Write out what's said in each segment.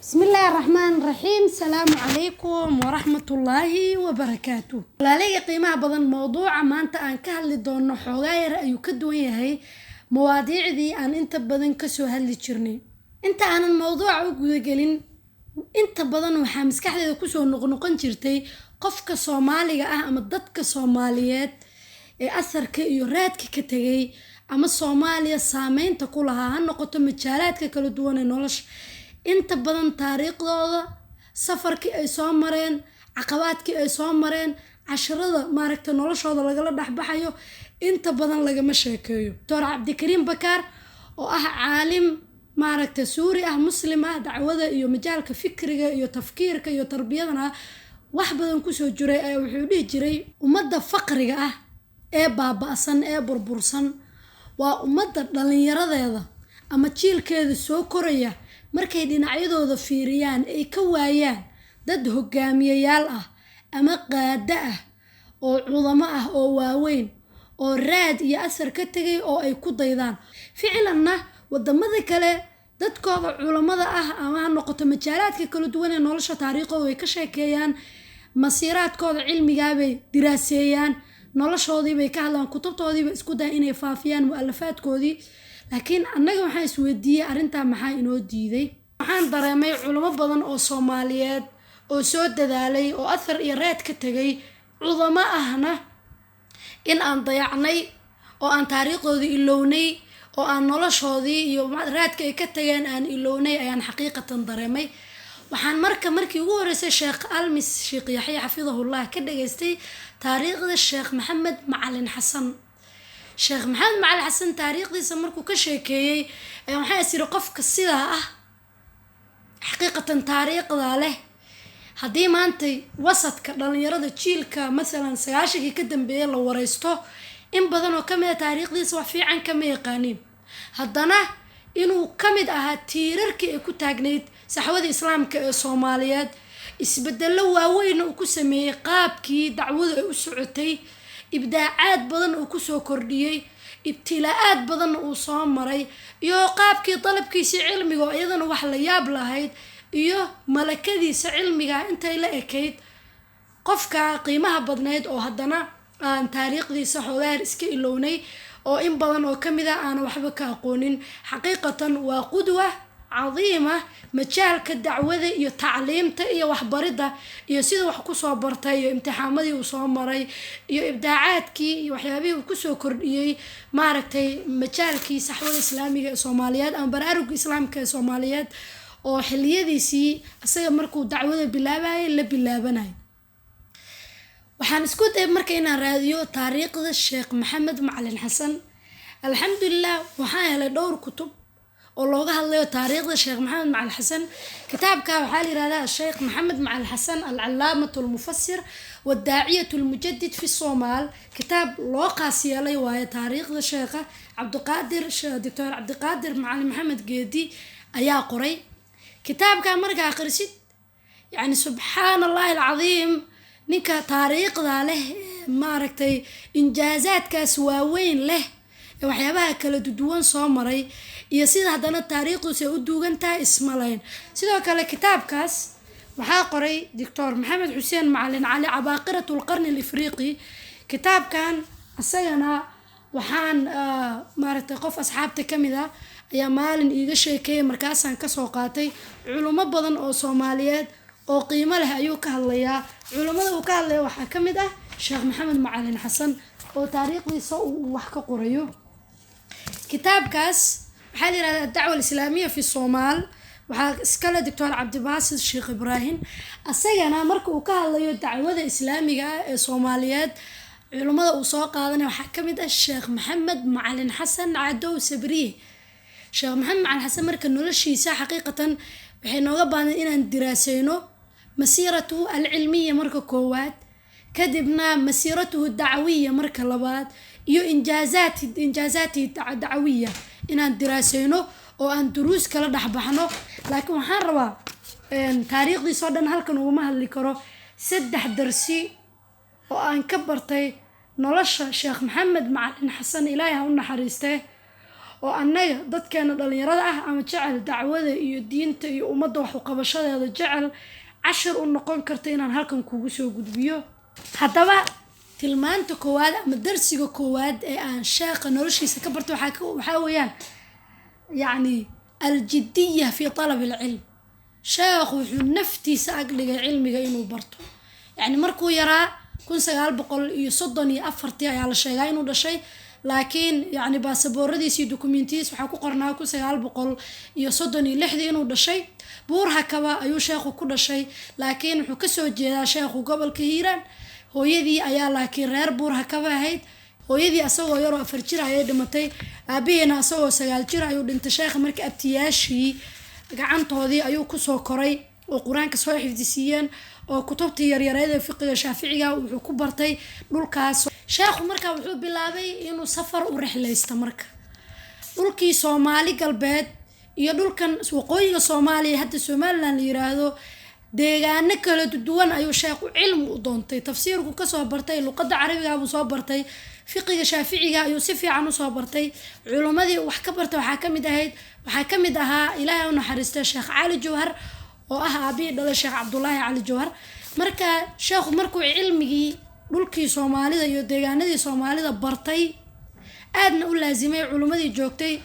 Bismillaahi raxmaan raxiim. Salaamu calaykum waraxmatullaahi wabarakaatu. Walaalayga qiimaha badan, mowduuca maanta aan ka hadli doono xoogaa yar ayuu ka duwan yahay mawaadiicdii aan inta badan kasoo hadli jirnay. Inta aanan mowduuca u gudagelin, inta badan waxaa maskaxdeeda kusoo noqnoqon jirtay qofka Soomaaliga ah ama dadka Soomaaliyeed ee asarka iyo raadka ka tegay ama Soomaaliya saameynta ku lahaa, ha noqoto majaalaadka kala duwan ee nolosha. Inta badan taariikhdooda, safarkii ay soo mareen, caqabaadkii ay soo mareen, casharada maaragta noloshooda lagala dhexbaxayo, inta badan lagama sheekeeyo. Doctor Cabdikariim Bakaar oo ah caalim maaragta Suuri ah, Muslim ah, dacwada iyo majaalka fikriga iyo tafkiirka iyo tarbiyadana wax badan kusoo jiray, ayaa wuxuu dhihi jiray: ummadda faqriga ah ee baaba'san ee burbursan waa ummadda dhallinyaradeeda ama jiilkeeda soo koraya markay dhinacyadooda fiiriyaan ay ka waayaan dad hogaamiyayaal ah ama qaada ah oo cudamo ah oo waaweyn oo raad iyo asar ka tegay oo ay ku daydaan. Ficilanna wadamada kale dadkooda culamada ah ama ha noqoto majaalaadka kala duwan ee nolosha, taariikhdooda way ka sheekeeyaan, masiiraadkooda cilmigaabay diraaseeyaan, noloshoodiibay ka hadlaan, kutubtoodiibay isku daya inay faafiyaan, mu'alafaadkoodii. Laakiin annaga waxaan isweydiiyey, arrintaa maxaa inoo diiday? Waxaan dareemay culamo badan oo Soomaaliyeed oo soo dadaalay oo athar iyo raad ka tegay, cudamo ahna, in aan dayacnay oo aan taariikhdoodii ilownay oo aan noloshoodii iyo raadka ay ka tageen aan ilownay ayaan xaqiiqatan dareemay. Waxaan marka markii ugu horeysay Sheekh Almis Sheekh Yaxya xafidahullah ka dhageystay taariikhda Sheekh Maxamed Macalin Xasan. Sheekh Maxamed Macalin Xasan taariikhdiisa markuu ka sheekeeyey ayaa waxaan is iri, qofka sidaa ah, xaqiiqatan taariikhda leh, haddii maanta wasadka dhalinyarada jiilka masalan 90-kii ka dambeeyay la wareysto, in badan oo kamid a taariikhdiisa wax fiican kama yaqaaniin. Haddana inuu ka mid ahaa tiirarkii ay ku taagnayd saxwada Islaamka ee Soomaaliyeed, isbedelo waaweyn uu ku sameeyey qaabkii dacwadu ay u socotay, ibdaacaad badan uu kusoo kordhiyey, ibtilaa-aad badanna uu soo maray, iyo qaabkii dalabkiisii cilmiga oo iyadana wax la yaab lahayd, iyo malakadiisa cilmiga intay la ekayd, qofka qiimaha badnayd oo haddana aan taariikhdiisa xoogaar iska ilownay oo in badan oo kamid ah aanan waxba ka aqoonin, xaqiiqatan waa qudwa cadiima majaalka dacwada iyo tacliimta iyo waxbaridda, iyo sida wax kusoo bartay iyo imtixaamadii uu soo maray iyo ibdaacaadkii iyo waxyaabihii uu kusoo kordhiyey maaragtay majaalkii saxwada Islaamiga ee Soomaaliyeed ama baraaruga Islaamka ee Soomaaliyeed oo xiliyadiisii isaga markuu dacwada bilaabayay la bilaabanay. Waxaan isku dayay marka inaan raadiyo taariikhda Sheekh Maxamed Macalin Xasan. Alxamdulilah, waxaan helay dhowr kutub oo looga hadlayo taariikhda Sheekh Maxamed Macalin Xasan. Kitaabka waxaa la yihahdaa Sheekh Maxamed Macalin Xasan, alcalaamatu almufasir wadaaciyatu almujadid fi Somaal. Kitaab loo qaas yeelay waaye taariikhda sheekha. Cabdiqaadir, Doctor Cabdiqaadir Macalin Maxamed Geedi ayaa qoray kitaabka. Markaa akhrisid, yacni subxaana Allahi alcadiim, ninka taariikhda leh, maaragtay injaazaadkaas waaweyn leh ee waxyaabaha kala duwan soo maray iyo sida haddana taariikhdiisu ay u duugan tahay ismalayn. Sidoo kale kitaabkaas waxaa qoray Doctor Maxamed Xuseen Macalin Cali, Cabaaqiratu lqarni Alifriqi. Kitaabkan isagana waxaan maaragtay qof asxaabta ka mid ah ayaa maalin iiga sheekeeyay, markaasaan kasoo qaatay. Culummo badan oo Soomaaliyeed oo qiimo leh ayuu ka hadlayaa. Culummada uu ka hadlaya waxaa ka mid ah Sheekh Maxamed Macalin Xasan oo taariikhdiisa uu wax ka qorayo. Kitaabkaas waxaa la yihahdaa Adacwa Alislaamiya fi Soomaal. Waxaa iskale Doctor Cabdibaasid Sheekh Ibraahim. Asagana marka uu ka hadlayo dacwada Islaamiga ah ee Soomaaliyeed, culummada uu soo qaadanaya waxaa ka mid ah Sheekh Maxamed Macalin Xasan Cadow Sabriye. Sheekh Maxamed Macalin Xasan marka noloshiisa xaqiiqatan waxay nooga baahnay inaan diraaseyno masiiratuhu alcilmiya marka koowaad, kadibna masiiratuhu dacwiya marka labaad, iyo injaazaati dacwiya inaan diraaseyno oo aan duruus kala dhexbaxno. Laakiin waxaan rabaa, taariikhdiisoo dhan halkan uguma hadli karo, 3 darsi oo aan ka bartay nolosha Sheekh Maxamed Macalin Xasan, Ilaahay ha u naxariistee. Oo annaga dadkeena dhalinyarada ah ama jecel dacwada iyo diinta iyo ummadda wax uqabashadeeda jecel, cashir u noqon karta inaan halkan kugu soo gudbiyo. Haddaba tilmaanta koowaad ama darsiga koowaad ee aan sheekha noloshiisa ka bartay waxaa weeyaan yacni aljidiya fi talab alcilm. Sheekhu wuxuu naftiisa agdhigay cilmiga inuu barto. Yacni markuu yaraa, 1934-tii ayaa la sheegaa inuu dhashay, laakiin yacni baasabooradiisa iyo dukumiintiyadiis waxaa ku qornaa 1936-dii inuu dhashay. Buur Hakaba ayuu sheekhu ku dhashay, laakiin wuxuu kasoo jeedaa sheekhu gobolka Hiiraan. Hooyadii ayaa laakiin reer Buur Hakaba ahayd. Hooyadii asagoo yaroo 4 jir ayay dhimatay, aabihiina asagoo 9 jir ayuu dhintay. Sheekha marka abtiyaashii gacantoodii ayuu kusoo koray oo Qur-aanka soo xifdisiiyeen oo kutubtii yaryareed ee fiqiga Shaaficiga wuxuu ku bartay dhulkaas. Sheekhu marka wuxuu bilaabay inuu safar u rixlaysto marka dhulkii Soomaali Galbeed iyo dhulkan waqooyiga Soomaaliya, hadda Somaliland la yiraahdo. Deegaano kala duwan ayuu sheekhu cilmi u doontay. Tafsiirku kasoo bartay, luqadda Carabiga buu soo bartay, fiqiga Shaaficiga ayuu si fiican usoo bartay. Culimmadii wax ka bartay waxaa kamid ahaa, Ilaahay u naxariistay, Sheekh Cali Jawhar oo ah aabihii dhalay Sheekh Cabdulaahi Cali Jawhar. Marka sheekhu markuu cilmigii dhulkii Soomaalida iyo deegaanadii Soomaalida bartay, aadna u laasimay culimmadii joogtay,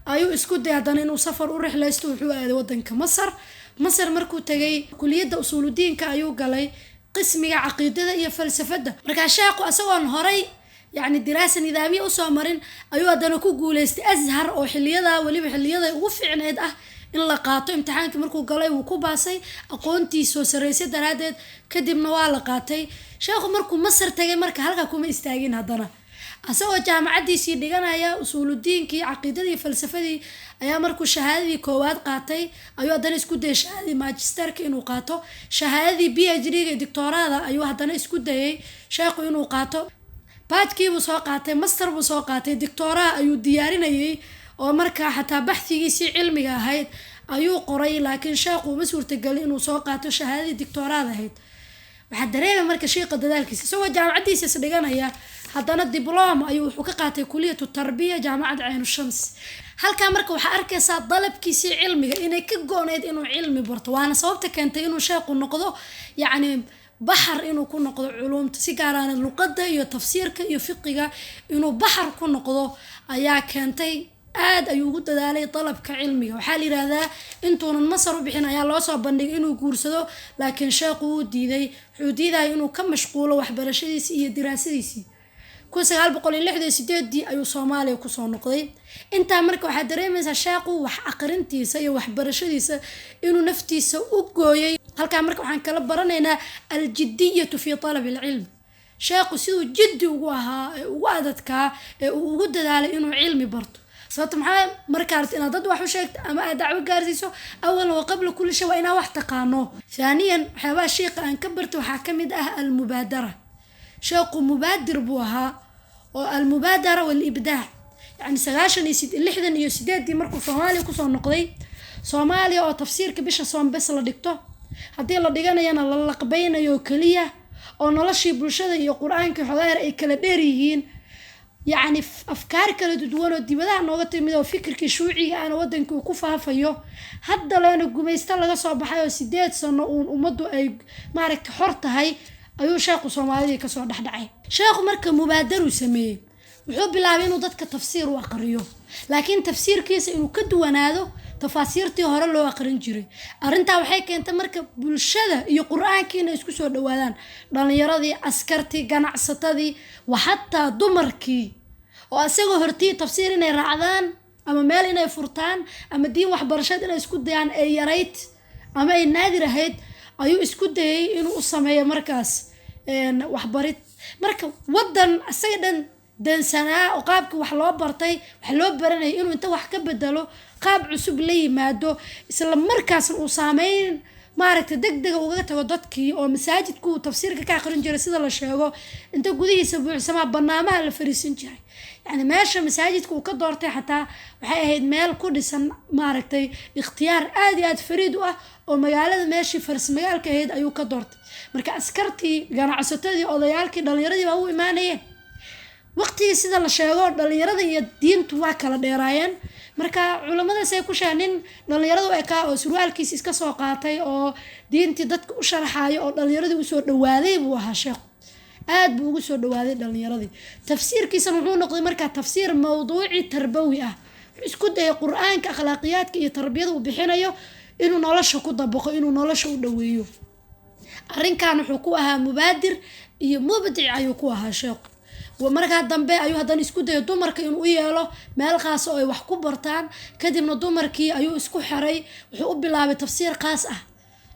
ayuu isku day haddana inuu safar u rixlaysto. Wuxuu aaday wadanka Masar. Masar markuu tegay, kuliyadda usuuludiinka ayuu galay, qismiga caqiidada iyo falsafadda. Markaa sheekhu isagoon horay yacni diraasa nidaamiya usoo marin ayuu haddana ku guuleystay Azhar, oo xiliyadaa weliba xiliyada ugu fiicneyd ah in la qaato. Imtixaankii markuu galay wuu ku baasay aqoontiisoo sarreysay daraaddeed, kadibna waa la qaatay. Sheekhu markuu Masar tegay marka halkaa kuma istaagin. Haddana asagoo jaamacaddiisii dhiganaya usuuludiinkii, caqiidadii, falsafadii, ayaa markuu shahaadadii koowaad qaatay ayuu haddana isku dayay shahaadadii magisterka inuu qaato. Shahaadadii PhD-ga, doctoraada, ayuu haddana isku dayay sheekhu inuu qaato. Bachelorkiibuu soo qaatay, master buu soo qaatay, doctoraha ayuu diyaarinayay oo markaa xataa baxhigiisii cilmiga ahayd ayuu qoray, laakiin sheekhu uma suurtagelin inuu soo qaato shahaadadii doctoraada ahayd. Waxaa dareemay marka shiiqa dadaalkiisa. Isagoo jaamacaddiisa is dhiganaya haddana diblom ayuu wuxuu ka qaatay kuliyatu tarbiya, Jaamacadda Caynu Shams. Halkaa marka waxaa arkaysaa dalabkiisii cilmiga inay ka go-nayd inuu cilmi barto, waana sababta keentay inuu sheekhu noqdo yacni baxar, inuu ku noqdo culumta, si gaaraana luqadda iyo tafsiirka iyo fiqiga inuu baxar ku noqdo ayaa keentay. Aad ayuu ugu dadaalay dalabka cilmiga. Waxaa la yidhaahdaa intuunan Masar u bixin ayaa loo soo bandhigay inuu guursado, laakiin sheekhu wuu diiday. Wuxuu diidaya inuu ka mashquulo waxbarashadiisii iyo diraasadiisii. 1968-dii ayuu Soomaaliya kusoo noqday. Intaa marka waxaad dareemaysaa sheekhu wax aqrintiisa iyo waxbarashadiisa inuu naftiisa u gooyay. Halkaa marka waxaan kala baranaynaa aljidiyatu fi talab alcilm. Sheekhu siduu jiddi ugu ahaa ee ugu adadkaa ee uu ugu dadaalay inuu cilmi barto. Sababta maxaa? Markaa rabto inaad dad wax u sheegto ama aad dacwo gaarsiiso, awalan wa qabla kulli shay waa inaa wax taqaano. Thaaniyan, waxyaabaha sheekha aan ka bartay waxaa ka mid ah almubaadara. Sheekhu mubaadir buu ahaa oo almubaadara walibdaac. Yacni sagaashan iyo 68-dii markuu Soomaaliya kusoo noqday, Soomaaliya oo tafsiirka bisha soonbes la dhigto, haddii la dhiganayana la laqbaynayo keliya, oo noloshii bulshada iyo Qur-aanka xogaayar ay kala dheer yihiin, yacni afkaar kala duwan oo dibadaha nooga timid oo fikirkii shuuciga ahna wadankii uu ku faafayo, hadda leena gumaysto laga soo baxay oo 8 sano uun ummaddu ay maaragtay xor tahay, ayuu sheekhu Soomaalidii kasoo dhexdhacay. Sheekhu marka mubaadaruu sameeyey. Wuxuu bilaabay inuu dadka tafsiir u aqriyo, laakiin tafsiirkiisa inuu ka duwanaado tafaasiirtii hore loo aqrin jiray. Arrintaa waxay keentay marka bulshada iyo Qur-aankii inay isku soo dhawaadaan, dhalinyaradii, askartii, ganacsatadii wa xataa dumarkii, oo isagoo hortii tafsiir inay raacdaan ama meel inay furtaan ama diin waxbarasheed inay isku dayaan ay yarayd ama ay naadir ahayd, ayuu isku dayay inuu u sameeyo markaas waxbarid. Marka wadan isaga dhan dansanaa oo qaabkii wax loo bartay, wax loo baranayay, inuu inta wax ka bedelo qaab cusub la yimaado, isla markaasna uu saameyn maaragtay deg dega ugaga tago dadkii, oo masaajidku uu tafsiirka ka aqrin jiray, sida la sheego, inta gudihiisa buuxsamaa banaamaha la fariisan jiray. Yacni meesha masaajidka uu ka doortay xataa waxay ahayd meel ku dhisan maaragtay ikhtiyaar aad iyo aad fariid u ah, oo magaalada meeshii faras magaalka ahayd ayuu ka doortay. Marka askartii, ganacsatadii, odayaalkii, dhalinyaradii baa u imaanayeen. Waqtigii sida la sheego dhalinyarada iyo diintu waa kala dheeraayeen. Marka culimadaas ay ku sheegeen nin dhalinyaradu ekaa oo surwaalkiisa iska soo qaatay oo diintii dadka u sharaxayo oo dhalinyaradii usoo dhawaaday buu ahaa sheekhu. Aad buu ugu soo dhawaaday dhalinyaradii. Tafsiirkiisana wuxuu noqday markaa tafsiir mawduuci tarbawi ah. Wuxuu isku dayay qur-aanka akhlaaqiyaadka iyo tarbiyada uu bixinayo inuu nolosha ku dabaqo, inuu nolosha u dhaweeyo. Arrinkan wuxuu ku ahaa mubaadir iyo mubdic ayuu ku ahaa sheekhu. Markaa dambe ayuu haddana isku dayay dumarka inuu u yeelo meel khaas oo ay wax ku bartaan. Kadibna dumarkii ayuu isku xiray, wuxuu u bilaabay tafsiir khaas ah.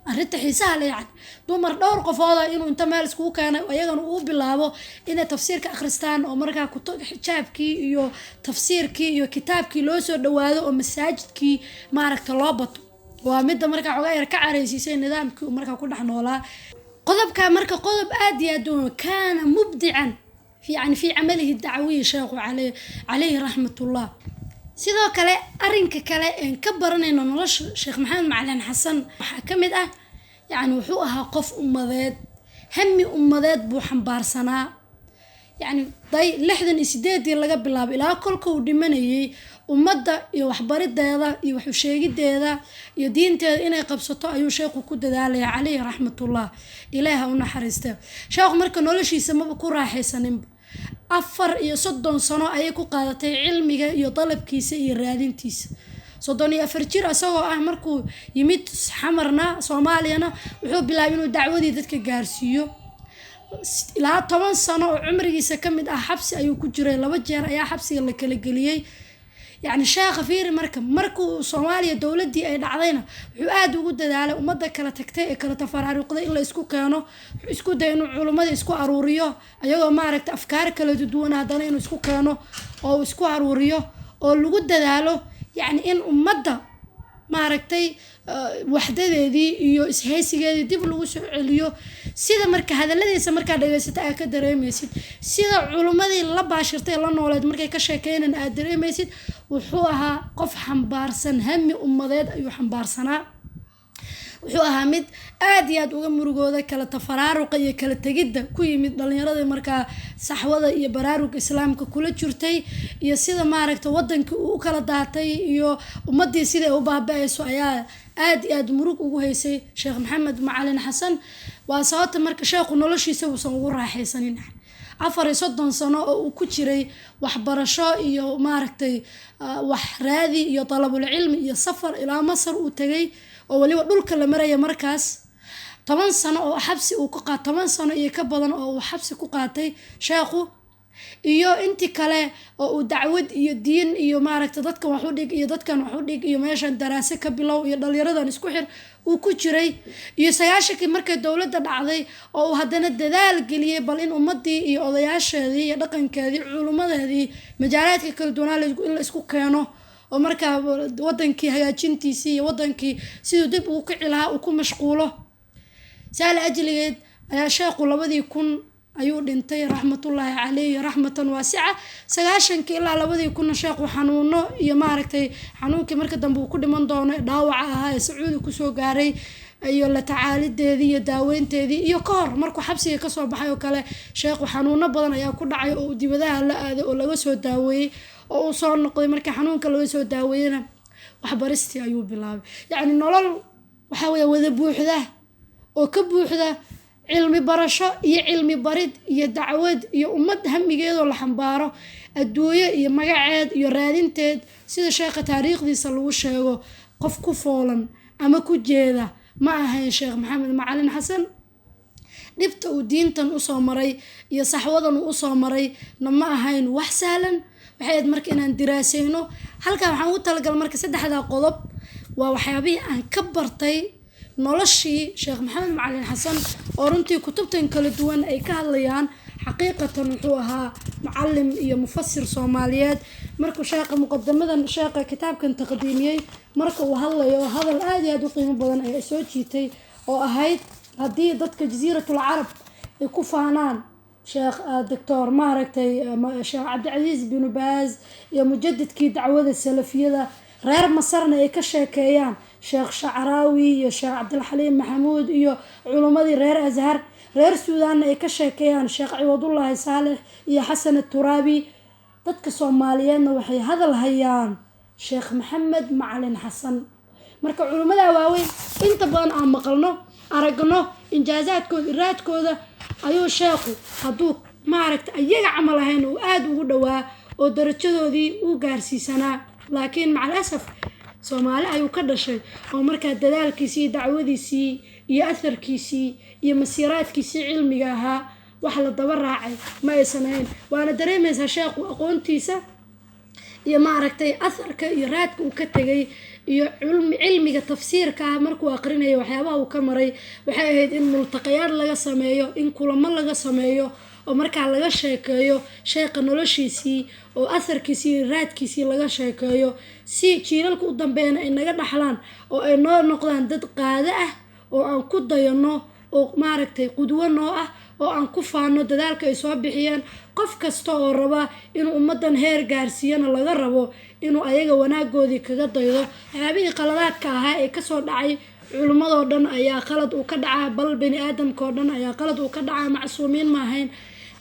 Arrinta xiisaha leh yacni dumar dhowr qofooda inuu inta meel iskugu keenay ayagana uu bilaabo inay tafsiirka akhristaan oo markaa xijaabkii iyo tafsiirkii iyo kitaabkii loo soo dhawaado oo masaajidkii maaragta loo bato. Waa midda markaa xogaa yar ka careysiisay nidaamkii uu markaa ku dhex noolaa. Qodobka marka qodob aad iyo aad u kaana mubdican yani fi camalihi dacwiyi sheekhu calayhi raxmatullah. Sidoo kale arrinka kale een ka baranayno nolosha Sheekh Maxamed Macalin Xasan waxaa ka mid ah yacni wuxuu ahaa qof ummadeed, hami ummadeed buu xambaarsanaa. Yacni day 68-dii laga bilaabo ilaa kolka uu dhimanayay ummadda iyo waxbarideeda iyo wax u sheegideeda iyo diinteeda inay qabsato ayuu sheekhu ku dadaalaya calayhi raxmatullah. Ilaaha u naxariista. Sheekhu marka noloshiisa maba ku raaxaysaninba. 34 sano ayay ku qaadatay cilmiga iyo dalabkiisa iyo raadintiisa. 34 jir asagoo ah markuu yimid Xamarna Soomaaliyana wuxuu bilaabay inuu dacwadii dadka gaarsiiyo. Ilaa 10 sano oo cumrigiisa ka mid ah xabsi ayuu ku jiray, 2 jeer ayaa xabsiga la kala geliyay. Yacni sheekha fiiri marka markuu Soomaaliya dowladdii ay dhacdayna wuxuu aad ugu dadaalay ummadda kala tagtay ee kala tafaraaruqday in la isku keeno. Wuxuu isku dayay inuu culimmada isku aruuriyo ayagoo maaragta afkaar kala duwan haddana inuu isku keeno oo isku aruuriyo oo lagu dadaalo yacni in ummadda maaragtay waxdadeedii iyo ishaysigeedii dib lagu soo celiyo. Sida marka hadalladiisa markaa dhageysata aad ka dareemaysid, sida culimmadii la baashirtay la nooleed markay ka sheekeynayaan aad dareemaysid, wuxuu ahaa qof xambaarsan hami ummadeed ayuu xambaarsanaa. Wuxuu ahaa mid aad iyo aad uga murugooda kala tafaraaruqa iyo kala tegidda ku yimid dhalinyaradii markaa saxwada iyo baraaruga islaamka kula jirtay iyo sida maaragta wadankii uu u kala daatay iyo ummaddii siday u baaba'ayso ayaa aad iyo aad murug ugu haysay Sheekh Maxamed Macalin Xasan. Waa sababta marka sheekhu noloshiisa uusan ugu raaxaysanin. 34 sano oo uu ku jiray waxbarasho iyo maaragtay wax raadi iyo talabul cilmi iyo safar ilaa Masar uu tagay oo waliba dhulka la maraya markaas. 10 sano oo xabsi uu ku qaatay, 10 sano iyo ka badan oo uu xabsi ku qaatay sheekhu, iyo intii kale oo uu dacwad iyo diin iyo maaragta dadkan wax u dhig iyo dadkan wax u dhig iyo meeshan daraase ka bilow iyo dhalinyaradan isku xir uu ku jiray. Iyo 90-kii markay dowladda dhacday oo uu haddana dadaal geliyay bal in ummaddii iyo odayaasheedii iyo dhaqankeedii culimmadeedii majaalaadka kala duwanaa in la isku keeno oo markaa wadankii hagaajintiisii iyo wadankii siduu dib ugu kici lahaa uu ku mashquulo. Saala ajligeed ayaa sheekhu 2000 ayuu dhintay raxmatullaahi calayhi raxmatan waasica. 90-kii ilaa 2000-na sheekhu xanuuno iyo maaragtay xanuunkii marka dambe uu ku dhiman doono dhaawaca ahaa ee Sacuudi kusoo gaaray iyo la tacaalideedii iyo daaweynteedii iyo ka hor markuu xabsiga kasoo baxay oo kale sheekhu xanuuno badan ayaa ku dhacay oo uu dibadaha la aaday oo laga soo daaweeyey oo uu soo noqday. Markii xanuunka laga soo daaweeyena waxbaristii ayuu bilaabay. Yacni nolol waxaa weeye wada buuxda oo ka buuxda cilmi barasho iyo cilmi barid iyo dacwad iyo ummad hamigeedoo la xambaaro adduunyo iyo magaceed iyo raadinteed. Sida sheekha taariikhdiisa lagu sheego qof ku foolan ama ku jeeda ma ahayn Sheekh Maxamed Macalin Xasan. Dhibta uu diintan usoo maray iyo saxwadan uu usoo maray na ma ahayn wax sahlan. Waxay ahayd marka inaan diraaseyno. Halkaa waxaan ugu talagalay marka 3 qodob waa waxyaabihii aan ka bartay noloshii Sheekh Maxamed Macalin Xasan oo runtii kutubtan kala duwan ay ka hadlayaan. Xaqiiqatan wuxuu ahaa mucallim iyo mufasir Soomaaliyeed. Markuu sheekha muqadamadan sheekha kitaabkan taqdiimiyey marka uu hadlayo hadal aad iyo aad u qiimo badan ayaa soo jiitay oo ahayd haddii dadka Jasiiratul Carab ay ku faanaan sheekh doctor maaragtay Sheekh Cabdicasiis bin Baaz iyo mujadidkii dacwada salafiyada reer Masarna ay ka sheekeeyaan Sheekh Shacraawi iyo Sheekh Cabdilxaliim Maxamuud iyo culummadii reer Ashar, reer Suudaanna ay ka sheekeeyaan Sheekh Ciwadullaahi Saalex iyo Xasan Aturaabi, dadka Soomaaliyeedna waxay hadal hayaan Sheekh Maxamed Macalin Xasan. Marka culimmada waaweyn inta badan aan maqalno, aragno injaazaadkooda, iraadkooda, ayuu sheekhu hadduu maaragta iyaga camal ahayn uu aada ugu dhowaa oo darajadoodii uu gaarsiisanaa. Laakiin macal asaf Soomaali ayuu ka dhashay, oo markaa dadaalkiisii, dacwadiisii iyo atharkiisii iyo masiiraadkiisii cilmiga ahaa wax la daba raacay ma aysan ahayn. Waana dareemaysaa sheekhu aqoontiisa iyo maaragtay atharka iyo raadka uu ka tegay iyo cilmiga tafsiirka ah markuu aqrinayo waxyaabaha uu ka maray. Waxay ahayd in multaqayaad laga sameeyo, in kulamo laga sameeyo, oo markaa laga sheekeeyo sheekha noloshiisii oo atharkiisii iyo raadkiisii laga sheekeeyo, si jiilalka u dambeeyana ay naga dhaxlaan oo ay noo noqdaan dad qaado ah oo aan ku dayano oo maaragtay qudwo noo ah oo aan ku faano dadaalka ay soo bixiyeen. Qof kasta oo raba inuu ummadan heer gaarsiiyana laga rabo inuu ayaga wanaagoodii kaga daydo. Waxyaabihii qaladaadka ahaa ee kasoo dhacay culimmadoo dhan ayaa qalad uu ka dhacaa, bal bani aadamka oo dhan ayaa qalad uu ka dhacaa, macsuumiin ma ahayn.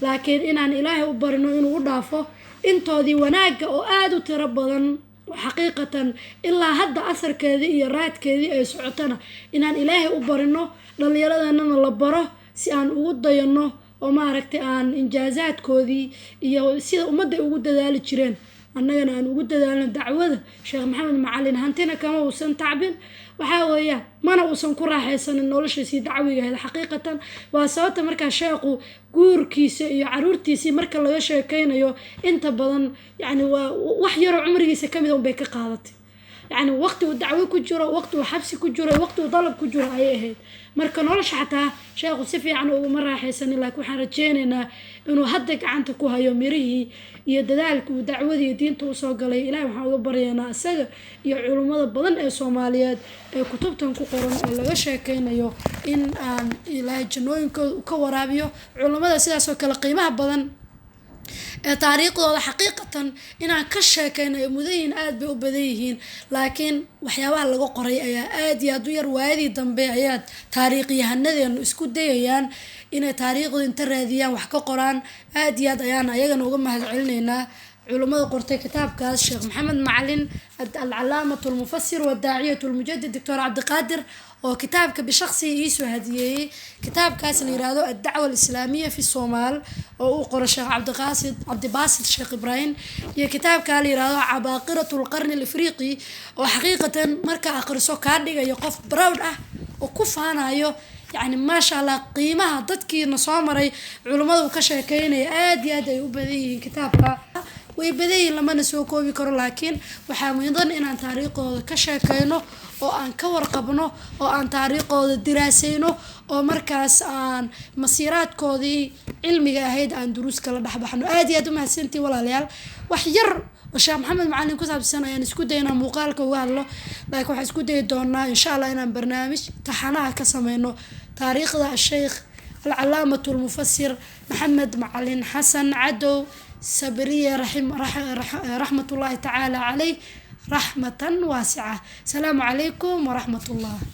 Laakiin inaan Ilaahay u barino inuu u dhaafo intoodii wanaagga oo aada u tiro badan oo xaqiiqatan ilaa hadda asarkeedii iyo raadkeedii ay socotana inaan Ilaahay u barino, dhallinyaradeenana la baro si aan ugu dayano oo maaragtay aan injaazaadkoodii iyo sida ummadda ay ugu dadaali jireen annagana aan ugu dadaalno dacwada. Sheekh Maxamed Macalin hantina kama uusan tacbin, waxaa weeyaan mana uusan ku raaxaysanin noloshiisii dacwiga ahayd xaqiiqatan. Waa sababta markaa sheekhu guurkiisa iyo caruurtiisii marka laga sheekeynayo inta badan yacni waa wax yaroo cumrigiisa kamid a unbay ka qaadatay, yacni waqti uu dacwo ku jiro, waqti uu xabsi ku jiro, waqti uu dalab ku jiro ayay ahayd. Marka nolosha xataa sheekhu si fiican uguma raaxaysanin, laakiin waxaan rajeynaynaa inuu hadda gacanta ku hayo mirihii iyo dadaalka uu dacwadii diinta usoo galay. Ilahay waxaan uga baryaynaa isaga iyo culummada badan ee Soomaaliyeed ee kutubtan ku qoran ee laga sheekeynayo in aan Ilaahay jannooyinkooda ka waraabiyo. Culummada sidaas oo kale qiimaha badan ee taariikhdooda xaqiiqatan inaan ka sheekeyno ay mudan yihiin aada bay u badan yihiin, laakiin waxyaabaha laga qoray ayaa aada iyo aada u yar. Waayadii dambe ayaa taariikhyahanadeennu isku dayayaan inay taariikhdu inta raadiyaan wax ka qoraan. Aada iyo aad ayaan ayagana uga mahad celinaynaa culummada qortay kitaabkaas Sheekh Maxamed Macalin, alcalaamatu almufasir wadaaciyatu almujadid Doctor Cabdiqaadir, oo kitaabka bishaqsiga iisoo hadiyeeyey, kitaabkaas la yiraahdo Addacwa Alislaamiya fi Soomaal oo uu qoro Sheekh Cabdiqaasid Cabdibaasid Sheekh Ibraahim, iyo kitaabka la yiraahdo Cabaaqiratu Alqarni Alifriqi oo xaqiiqatan marka akhriso kaa dhigayo qof proud ah oo ku faanayo, yacni maasha Allah, qiimaha dadkiina soo maray. Culummada uu ka sheekeynaya aada iyo aad ay u badan yihiin, kitaabka way badan yihiin, lamana soo koobi karo. Laakiin waxaa mudan inaan taariikhdooda ka sheekeyno oo aan ka warqabno oo aan taariikhdooda diraaseyno oo markaas aan masiiraadkoodii cilmiga ahayd aan duruus kala dhexbaxno. Aada iyo aad umahadsantii walaalayaal. Wax yar oo Sheekh Maxamed Macalin ku saabsan ayaan isku daynaa muuqaalka uga hadlo, laakiin waxaan isku dayi doonaa insha Allah inaan barnaamij taxanaha ka sameyno taariikhda asheykh alcalaamatu almufasir Maxamed Macalin Xasan Cadow Sabriye raxmatullaahi tacaala caleyh raxmatan waasica. Asalaamu calaykum waraxmat ullah.